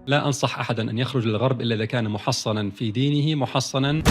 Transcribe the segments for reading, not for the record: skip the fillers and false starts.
لا أنصح أحدا أن يخرج للغرب إلا إذا كان محصنا في دينه، محصنا.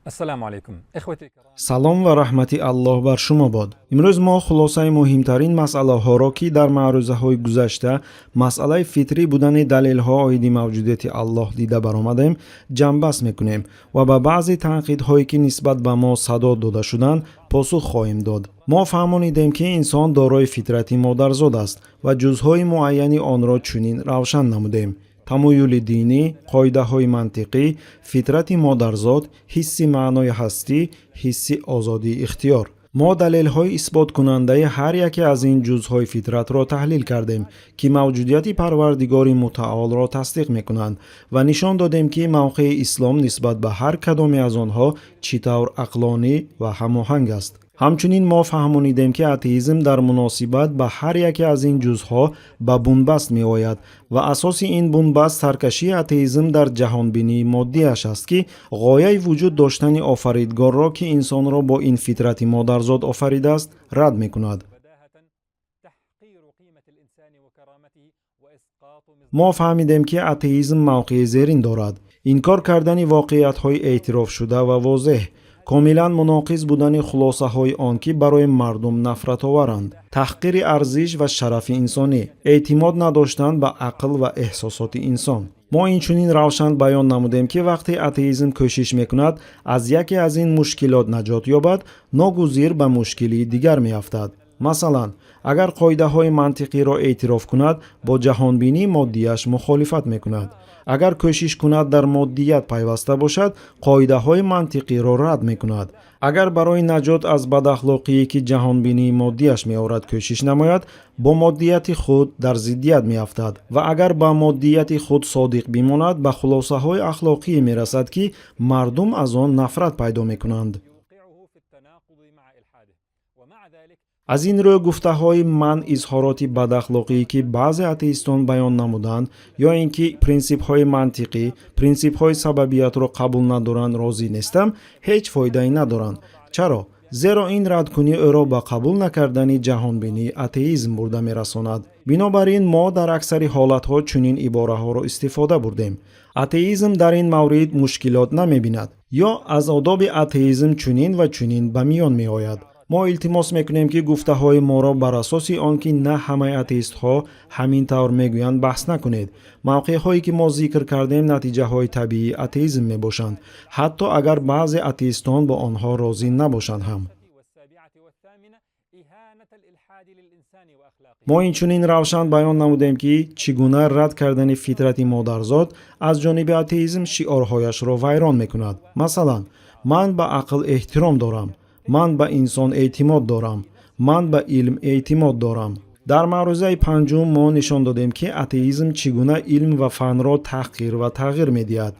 السلام عليكم إخوتي الكرام. Салом ва раҳмати Аллоҳ бар шумо бод. Имрӯз мо хулосаи муҳимтарин масъалаҳоро, ки дар маърузаҳои гузашта масъалаи фитрӣ будани далелҳо оиди мавҷудияти Аллоҳ дида баромадем, ҷамъбаст мекунем ва ба баъзе танқидҳое, ки нисбат ба мо садо дода шуданд, посух хоҳем дод. Мо фаҳмонидем, ки инсон дорои фитрати модарзод аст ва ҷузъҳои муайяни онро чунин равшан намудем: тамоюли динӣ, қоидаҳои мантиқӣ, фитрати модарзод, ҳисси маънои ҳастӣ, ҳисси озодии ихтиёр. Мо далелҳои исботкунандаи ҳар яке аз ин ҷузъҳои фитратро таҳлил кардем, ки мавҷудияти Парвардигори Мутаолро тасдиқ мекунанд, ва нишон додем, ки мавқеи ислом нисбат ба ҳар кадоме аз онҳо чӣ тавр ақлонӣ ва ҳамоҳанг аст. Ҳамчунин мо фаҳмонидем, ки атеизм дар муносибат ба ҳар яке аз ин ҷузъҳо ба бунбаст меояд ва асоси ин бунбаст саркашии атеизм дар ҷаҳонбинии моддиаш аст, ки ғояи вуҷуд доштани офаридгорро, ки инсонро бо ин фитрати модарзод офаридааст, рад мекунад. Мо фаҳмидем, ки атеизм мавқеи зерин дорад: инкор кардани воқеиятҳои эътирофшуда ва возеҳ, комилан муноқиз будани хулосаҳои он, ки барои мардум нафратоваранд, таҳқири арзиш ва шарафи инсонӣ, эътимод надоштан ба ақл ва эҳсосоти инсон. Мо инчунин равшан баён намудем, ки вақте атеизм кӯшиш мекунад аз яке аз ин мушкилот наҷот ёбад, ногузир ба мушкилии дигар меафтад. Масалан, агар қоидаҳои мантиқиро эътироф кунад, бо ҷаҳонбинии моддияш мухолифат мекунад. Агар кӯшиш кунад дар моддият пайваста бошад, қоидаҳои мантиқиро рад мекунад. Агар барои наҷот аз бадахлоқие, ки ҷаҳонбинии моддияш меорад, кӯшиш намояд, бо моддияти худ дар зиддият меафтад ва агар ба моддияти худ содиқ бимонад, ба хулосаҳои ахлоқие мерасад, ки мардум аз он нафрат пайдо мекунанд. Аз ин рӯ гуфтаҳои ман изҳороти бадахлоқие, ки баъзе атеистон баён намуданд, ё ин ки принсипҳои мантиқӣ, принсипҳои сабабиятро қабул надоранд, розӣ нестам, ҳеҷ фоидае надоранд. Чаро? Зеро ин радкунӣ ӯро ба қабул накардани ҷаҳонбинии атеизм бурда мерасонад. Бинобар ин мо дар аксари ҳолатҳо чунин ибораҳоро истифода бурдем: атеизм дар ин маврид мушкилот намебинад ё аз одоби атеизм чунин ва чунин ба миён меояд. Мо илтимос мекунем, ки гуфтаҳои моро бар асоси он ки на ҳамаи атеистҳо ҳамин тавр мегӯянд, баҳс накунед. Мавқеъҳое, ки мо зикр кардем, натиҷаҳои табиии атеизм мебошанд, ҳатто агар баъзе атеистон бо онҳо розӣ набошанд ҳам. Мо инчунин равшан баён намудем, ки чӣ гуна рад кардани фитрати модарзод аз ҷониби атеизм шиорҳояшро вайрон мекунад. Масалан, ман ба ақл эҳтиром дорам, ман ба инсон эътимод дорам, ман ба илм эътимод дорам. Дар маърузаи панҷум мо нишон додем, ки атеизм чӣ гуна илм ва фанро таҳқир ва тағйир медиҳад.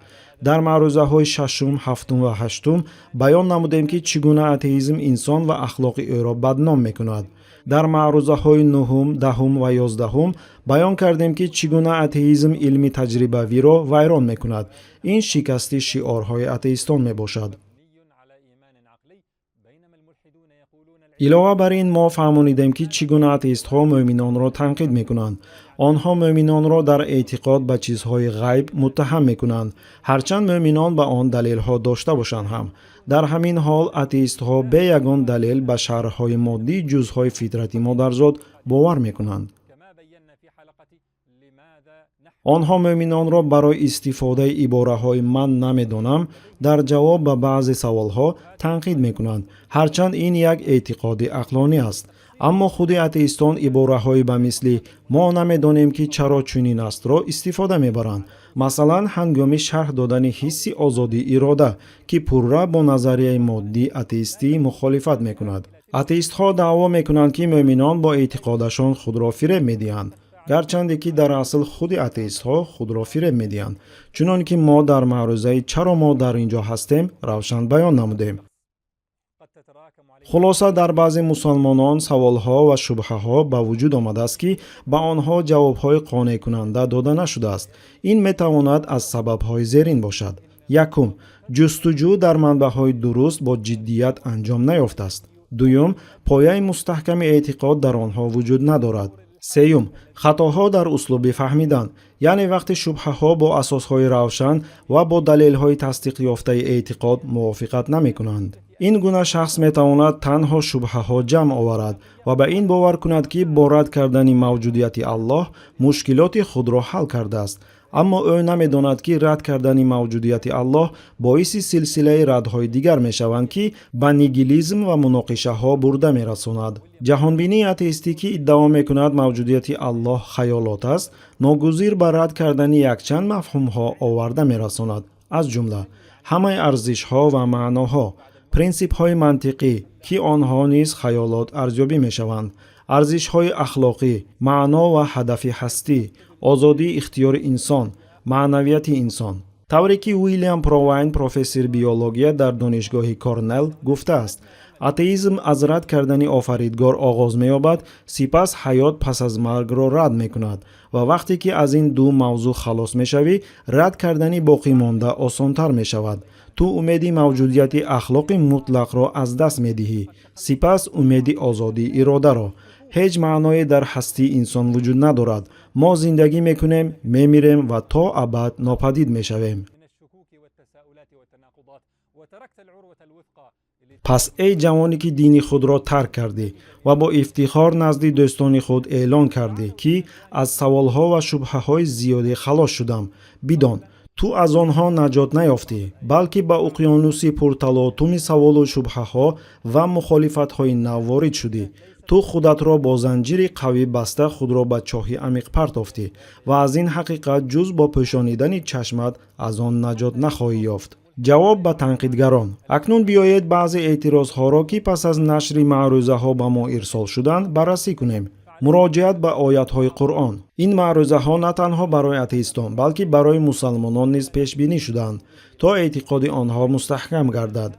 Дар маърузаҳои шашум, ҳафтум ва ҳаштум баён намудем, ки чӣ гуна атеизм инсон ва ахлоқи ӯро бадном мекунад. Дар маърузаҳои нуҳум, даҳум ва 11-ум баён кардем, ки чӣ гуна атеизм илми таҷрибавиро вайрон мекунад. Ин шикасти шиорҳои атеистон мебошад. Илова бар ин мо фаҳмонидем, ки чӣ гуна атеистҳо мӯъминонро танқид мекунанд. Онҳо мӯъминонро дар эътиқод ба чизҳои ғайб муттаҳам мекунанд, ҳарчанд мӯъминон ба он далелҳо дошта бошанд ҳам. Дар ҳамин ҳол атеистҳо бе ягон далел ба шарҳҳои моддии ҷузъҳои фитрати модарзод бовар мекунанд. Онҳо мӯъминонро барои истифодаи ибораҳои «ман намедонам» дар ҷавоб ба баъзе саволҳо танқид мекунанд, ҳарчанд ин як эътиқоди ақлонӣ аст. Аммо худи атеистон ибораҳои ба мисли «мо намедонем, ки чаро чунин астро» истифода мебаранд, масалан, ҳангоми шарҳ додани ҳисси озодии ирода, ки пурра бо назарияи моддии атеистӣ мухолифат мекунад. Атеистҳо даъво мекунанд, ки мӯъминон бо эътиқодашон худро фиреб медиҳанд, гарчанде ки дар асл худи атеистҳо худро фиреб медиҳанд, чунон ки мо дар маърузаи «Чаро мо дар ин ҷо ҳастем» равшан баён намудем. Хулоса, дар баъзе мусалмонон саволҳо ва шубҳаҳо ба вуҷуд омадааст, ки ба онҳо ҷавобҳои қонеъкунанда дода нашудааст. Ин метавонад аз сабабҳои зерин бошад. Якум, ҷустуҷӯ дар манбаъҳои дуруст бо ҷиддият анҷом наёфтааст. Дуюм, пояи мустаҳками эътиқод дар онҳо вуҷуд надорад. Сеюм, хатоҳо дар услуби фаҳмидан, яъне вақте шубҳаҳо бо асосҳои равшан ва бо далелҳои тасдиқёфтаи эътиқод мувофиқат намекунанд. Ин гуна шахс метавонад танҳо шубҳаҳо ҷамъ оварад ва ба ин бовар кунад, ки бо рад кардани мавҷудияти Аллоҳ мушкилоти худро ҳал кардааст. Аммо ӯ намедонад, ки рад кардани мавҷудияти Аллоҳ боиси силсилаи радҳои дигар мешаванд, ки ба нигилизм ва муноқишаҳо бурда мерасонад. Ҷаҳонбинии атеистӣ, ки иддао мекунад мавҷудияти Аллоҳ хаёлот аст, ногузир ба рад кардани якчанд мафҳумҳо оварда мерасонад, аз ҷумла ҳамаи арзишҳо ва маъноҳо, принсипҳои мантиқӣ, ки онҳо низ хаёлот арзёбӣ мешаванд, арзишҳои ахлоқӣ, маъно ва ҳадафи ҳастӣ, озодии ихтиёри инсон, маънавияти инсон. Тавре ки Уилям Провайн, профессори биология дар Донишгоҳи Корнелл, гуфтааст, атеизм аз рад кардани офаридгор оғоз меёбад, сипас ҳаёт пас аз маргро рад мекунад ва вақте ки аз ин ду мавзӯъ халос мешавӣ, рад кардани боқимонда осонтар мешавад. Ту умеди мавҷудияти ахлоқи мутлақро аз даст медиҳӣ, сипас умеди озодии иродаро. Ҳеҷ маъное дар ҳастии инсон вуҷуд надорад. Мо зиндагӣ мекунем, мемирем ва то абад нопадид мешавем. من الشكوك والتساؤلات والتناقضات وتركت العروة الوثقى اللي Пас, эй ҷавоне, ки дини худро тарк кардӣ ва бо ифтихор назди дӯстони худ эълон кардӣ, ки аз саволҳо ва шубҳаҳои зиёде халос шудам, бидон, ту аз онҳо наҷот наёфтӣ, балки ба уқёнуси пурталотуми саволу шубҳаҳо ва мухолифатҳои нав ворид шудӣ. Ту худатро бо занҷири қавӣ баста, худро ба чоҳи амиқ партофтӣ ва аз ин ҳақиқат ҷуз бо пӯшонидани чашмат аз он наҷот нахоҳӣ ёфт. Ҷавоб ба танқидгарон. Акнун биёед баъзе эътирозҳоро, ки пас аз нашри маърӯзаҳо ба мо ирсол шуданд, баррасӣ кунем. Муроҷиат ба оятҳои Қуръон. Ин маърӯзаҳо на танҳо барои атеистон, балки барои мусалмонон низ пешбинӣ шуданд, то эътиқоди онҳо мустаҳкам гардад.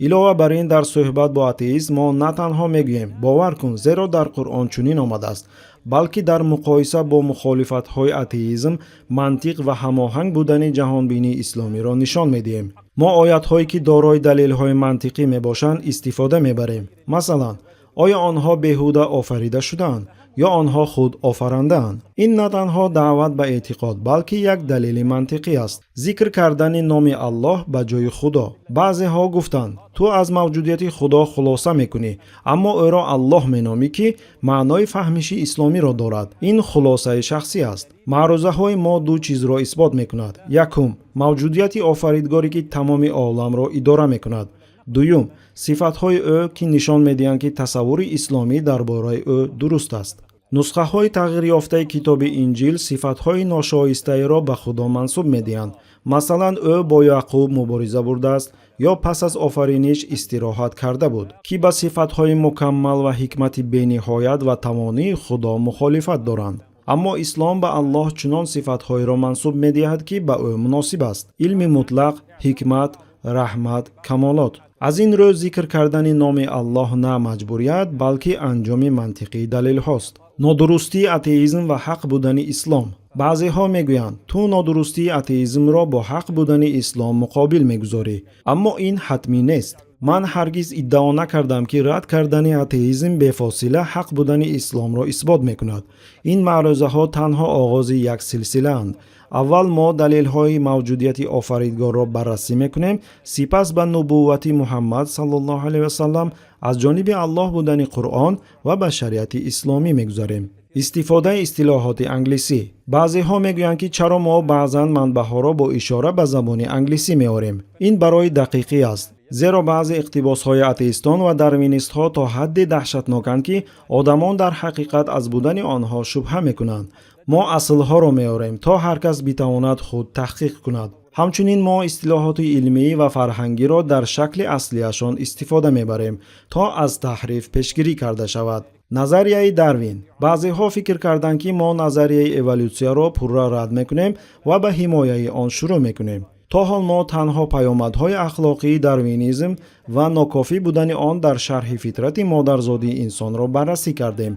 Илова бар ин, дар суҳбат бо атеист мо на танҳо мегӯем: «Бовар кун, зеро дар Қуръон чунин омадааст», балки дар муқоиса бо мухолифатҳои атеизм мантиқ ва ҳамоҳанг будани ҷаҳонбинии исломиро нишон медиҳем. Мо оятҳое, ки дорои далелҳои мантиқӣ мебошанд, истифода мебарем. Масалан, оё онҳо беҳуда офарида шудаанд ё онҳо худ офарандаанд? Ин на танҳо даъват ба эътиқод, балки як далели мантиқӣ аст. Зикр кардани номи Аллоҳ ба ҷои Худо. Баъзеҳо гуфтанд: «Ту аз мавҷудияти Худо хулоса мекунӣ, аммо ӯро Аллоҳ меномӣ, ки маънои фаҳмиши исломиро дорад». Ин хулосаи шахсӣ аст. Маърузаҳои мо ду чизро исбот мекунад: якум, мавҷудияти офаридгоре, ки тамоми оламро идора мекунад; дуюм, сифатҳои ӯ, ки нишон медиҳанд, ки тасаввури исломӣ дар бораи ӯ дуруст аст. Нусхаҳои тағйирёфтаи китоби Инҷил сифатҳои ношоистаеро ба Худо мансуб медиҳанд. Масалан, ӯ бо Яъқуб мубориза бурдааст ё пас аз офариниш истироҳат карда буд, ки ба сифатҳои мукаммал ва ҳикмати бениҳоят ва тавонии Худо мухолифат доранд. Аммо ислом ба Аллоҳ чунон сифатҳоеро мансуб медиҳад, ки ба ӯ муносиб аст: илми мутлақ, ҳикмат, раҳмат, камолот. Аз ин рӯ, зикр кардани номи Аллоҳ на маҷбурият, балки анҷоми мантиқии далелҳост. Нодурустии атеизм ва ҳақ будани ислом. Баъзеҳо мегӯянд: «Ту нодурустии атеизмро бо ҳақ будани ислом муқобил мегузорӣ». Аммо ин ҳатмӣ нест. Ман ҳаргиз иддао накардам, ки рад кардани атеизм бефосила ҳақ будани исломро исбот мекунад. Ин маърӯзаҳо танҳо оғози як силсилаанд. Аввал мо далелҳои мавҷудияти офаридгорро баррасӣ мекунем, сипас ба нубуввати Муҳаммад саллаллоҳу алайҳи васаллам, аз ҷониби Аллоҳ будани Қуръон ва ба шариати исломӣ мегузарем. Истифодаи истилоҳоти англисӣ. Баъзеҳо мегӯянд, ки чаро мо баъзан манбаъҳоро бо ишора ба забони англисӣ меорем. Ин барои дақиқӣ аст, зеро баъзе иқтибосҳои атеистон ва дарвинистҳо то ҳадде даҳшатноканд, ки одамон дар ҳақиқат аз будани онҳо шубҳа мекунанд. Мо аслҳоро меорем, то ҳар кас битавонад худ таҳқиқ кунад. Ҳамчунин мо истилоҳоти илмӣ ва фарҳангиро дар шакли аслиашон истифода мебарем, то аз таҳриф пешгирӣ карда шавад. Назарияи Дарвин. Баъзеҳо фикр карданд, ки мо назарияи эволюсияро пурра рад мекунем ва ба ҳимояи он шурӯъ мекунем. То ҳол мо танҳо паёмадҳои ахлоқии дарвинизм ва нокофӣ будани он дар шарҳи фитрати модарзодии инсонро баррасӣ кардем.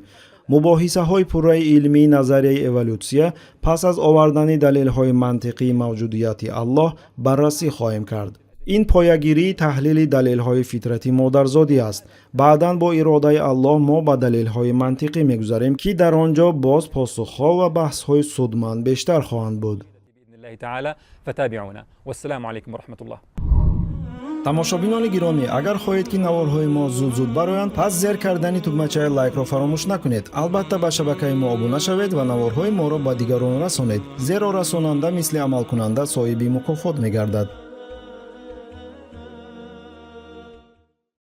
Мубоҳисаҳои пурраи илмии назарияи эволютсия пас аз овардани далелҳои мантиқии мавҷудияти Аллоҳ баррасӣ хоҳем кард. Ин поягирии таҳлили далелҳои фитрати модарзодӣ аст. Баъдан бо иродаи Аллоҳ мо ба далелҳои мантиқӣ мегузарем, ки дар он ҷо боз посухҳо ва баҳсҳои судманд бештар хоҳанд буд. بإذن الله تعالى فتابعونا والسلام عليكم ورحمة الله. Тамошобинони гиромӣ, агар хоҳед, ки наворҳои мо зуд-зуд бароянд, пас зер кардани тугмачаи лайкро фаромӯш накунед. Албатта, ба шабакаи мо обуна шавед ва наворҳои моро ба дигарон расонед, зеро расонанда мисли амалкунанда соҳиби мукофот мегардад.